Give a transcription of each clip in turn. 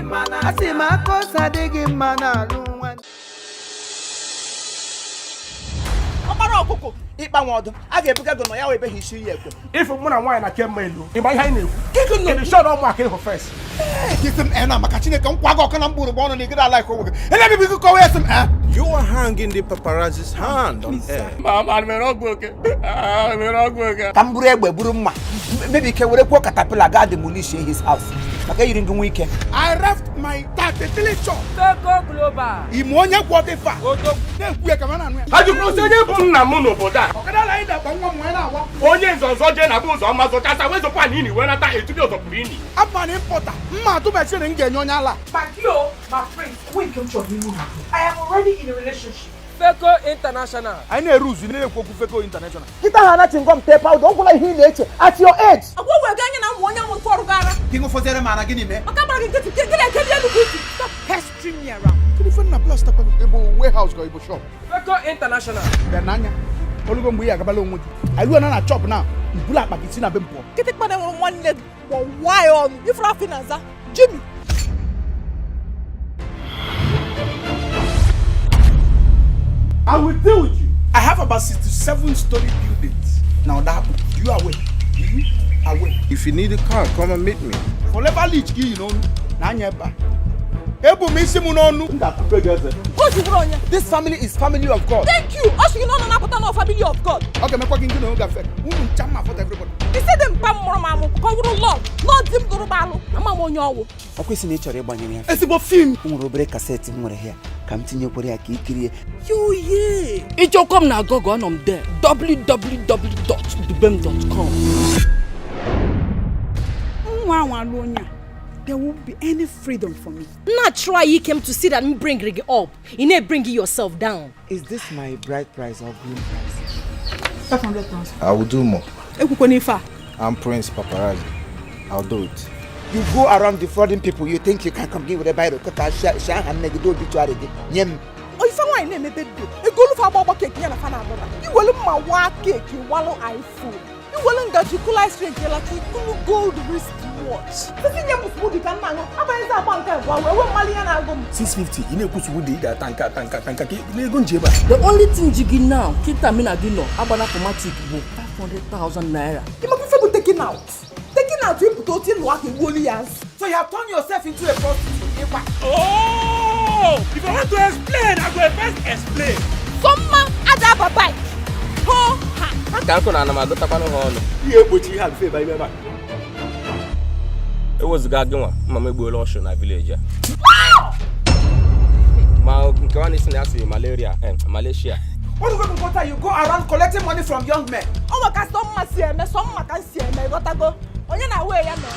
mma na asị m aka ose adịghị mma n'alụ nwa. Ọkpara ọkụkọ ịkpanwe ọdụ a ga-ebuga gị nọ ya wee beghị isi ya ekwe. Ifu mụ na nwaanyị na kemma elu ịgba ihe anyị na-ekwu kedu shọrọ ụmụaka ịhụ fes. Isi m na maka Chineke nkwa gị ọkụ na mkpụrụ ọnụ na igide ala onwe gị ele bibi gị kọwa esi m. You are hanging the paparazzi's hand on air. Ma mere ọgwụ oke mere ọgwụ oke. Ka m buru egbe buru mma mebi ike were kwuo katapila gaa demolish his house maka eyiri gị nwa ike. I left my 33 shop. Feko Global. Ime onye gwọ dị fa na-ekwu ya ka m na-anụ ya. Ajụkwụsị onye bụ nna m n'obodo a. Ọkada ala anyị dakpa nwa m nwee na-awa. Onye nzọzọ jee na bụ ụzọ ọma zọchasa wezụkwa na ini wee nata etubi ụzọ pụrụ ini. Abụ na ịmpọta mma atụ mechin m ga-enye onye ala. Ma Gio, ma Prince, wait, come to me. I am already in a relationship. Feko International. Anyị na-eru uzu na-ekwu okwu Feko International. Kịta ha anachi ngọm tee pawuda ọ gwụla ihe ị na-eche at your age. Agwa wee gaa nye na ụmụ onye nwụrụ ọrụ gara. Gị ṅụfọziere m ara gịnị mee? Maka gbara gị nkịtị, gị na-ekeli elu gị isi. Stop pestering me around. Kedu ife nna plasta kwa ịbụ warehouse ka ịbụ shop? Feko International. Bịa n'anya olugo mgbe ị agabala onwe gị anyị ruo na na chọp na ibulu akpa gị si na be m pụọ. Kịtịkpa na nwụrụ nwanne gị gbọwa ya ọnụ. Ifuru afọ ị na-aza Jimmy. I will deal with you. I have about 67 story buildings. Now that you are aware? You aware? If you need a car, come and meet me. Forever leech gị yi n'ọnụ na anya ebe a. Ebu m isi m n'ọnụ. M ga-akụpe gị eze. O ji bụrụ onye. This family is family of God. Thank you. Ọ sị gị na ọ nọ na-apụta na family of God. Ọ ga-emekwa gị ndị na oge afe. Unu ncha mma fọta everybody. Isi dị mpa m mụrụ m amụ ka ọ wụrụ lọd nọọ di m gụrụ m alụ ama m onye ọwụ. Ọ kwesị na ị chọrọ ịgbanyere ya. Ezigbo fim. O nwere obere kaseti m nwere ya ka m tinyekwere ya ka i kirie. Yoye. Ịchọkwa m na Google anọ m there www.dubem.com. Nwa anwa alụ onye a, there won't be any freedom for me. Not try you came to see that me bring you up. You need bring yourself down. Is this my bride price or groom price? 500,000. I will do more. Ekwukwe n'ife a. I'm Prince Paparazzi. I'll do it. You go around defrauding people, you think you can come give with a Bible kọta shia ha nne gị do obituary gị nye m. Ife nwaanyị na-emebe do egolu fa agba ọgba keeki ya na fa na-abụra iwelu mma waa keeki walụ iPhone iwelu ngaji kụlụ ice cream kelachi kụlụ gold wrist watch sisi nye m smoothie ka m na-aṅụ abanyezi agba nke abụọ wee wee mmalị ya na-agụ m. 650 ị na-ekwusu wudi ị ga-ata nka ata nka ata nka ka n'ego nji ebe a. The only thing ji gị now kịta mụ na gị nọ agbana automatic bụ 500,000 naira. Ịmakwa ife bụ taking out taking out ịpụta otu ịlụ aka egbuolu ya azụ. So you have turned yourself into a prostitute. Ịkwa. Oh! If I want to explain, I go first explain. So mma aja aba bike ho ha. Ka nkụ na ana m agụtakwanụ ha ọnụ. Ihe egbochi ihe alụfe ebe ebe a. Ewezụga gị nwa mma m egbuola ọshụ na vileji a. Ma nke nwa na-esi na ya si malaria Malaysia. What do you go around collecting money from young men? Ọ nwe ka sọ mma si eme sọ mma ka m si eme ịghọtago onye na-awe ya mere.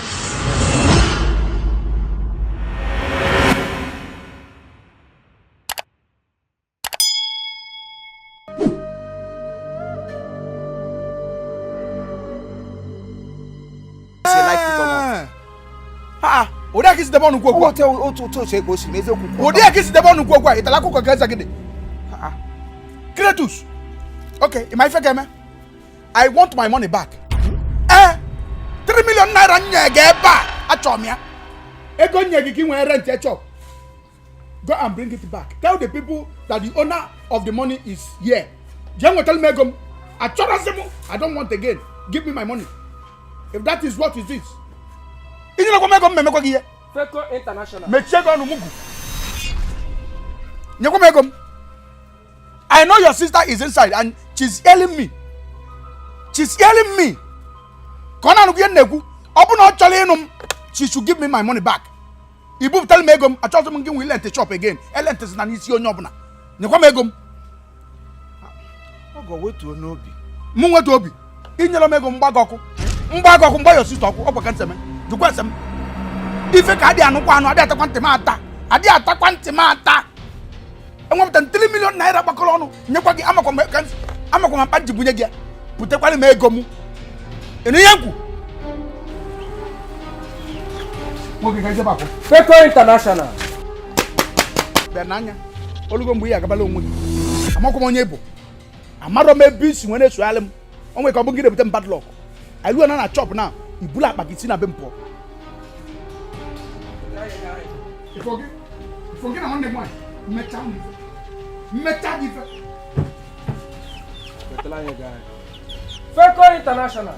You like it or not? Ha ụdị aka isi debe ọnụ kwu okwu a. Otu otu otu ekpo si eziokwu kwuo. Ụdị aka isi debe ọnụ kwu okwu a ịtala akwụkwọ ka eze gị dị. Kretus. Okay, ịma ife ga-eme? I want my money back. 3 million naira nye gị ebe a achọrọ m ya. Ego nye gị ka ị nwee rent chop. Go and bring it back. Tell the people that the owner of the money is here. Jee nwetara m ego m. Achọrọzi m. I don't want again. Give me my money. If that is what it is. Inyerekwa m ego m memekwa gị ihe. Feko International. Mechie gị ọnụ mugu. Nyekwa m ego m. I know your sister is inside and she's yelling me. She's yelling me. Ka ọ na-anụkwu ihe m na-ekwu. Ọ bụ na ọ chọrọ ịnụ m, she should give me my money back. I bupụtara m ego m, achọghịzị m gị nwe ilente shop again. Elente si na n'isi onye ọbụla. Nyekwa m ego m. Ọgọ wetuo n'obi. Mụ nweta obi. Inyere m ego mgba gị ọkụ. Mgba gị ọkụ mgba your sister ọkụ. Ọ bụ ka nseme. Jụkwa ese m. Ife ka adị anụkwa anụ, adị atakwa ntị m ata. Adị atakwa ntị m ata. Enwepụta 3 million naira gbakọrọ ọnụ nyekwa gị amakwa m akpa ji bunye gị ya. Butekwara m ego m. Ịnụ ihe nkwu? Nwoke ka ijebe akwụ. Feko International. Bịa n'anya olugo mgbe ị agabala onwe gị. Amakwa m onye bụ. Amarọ m ebe isi nwere esogharị m. O nwere ka ọ bụ gị na-ebute m bad luck. Anyị ruo na na chọp na ibulu akpa gị si na be m pụọ. Ifo gị, ifo gị na nwanne gị nwaanyị, mmechaa m ife. Mmechaa gị ife. Feko International.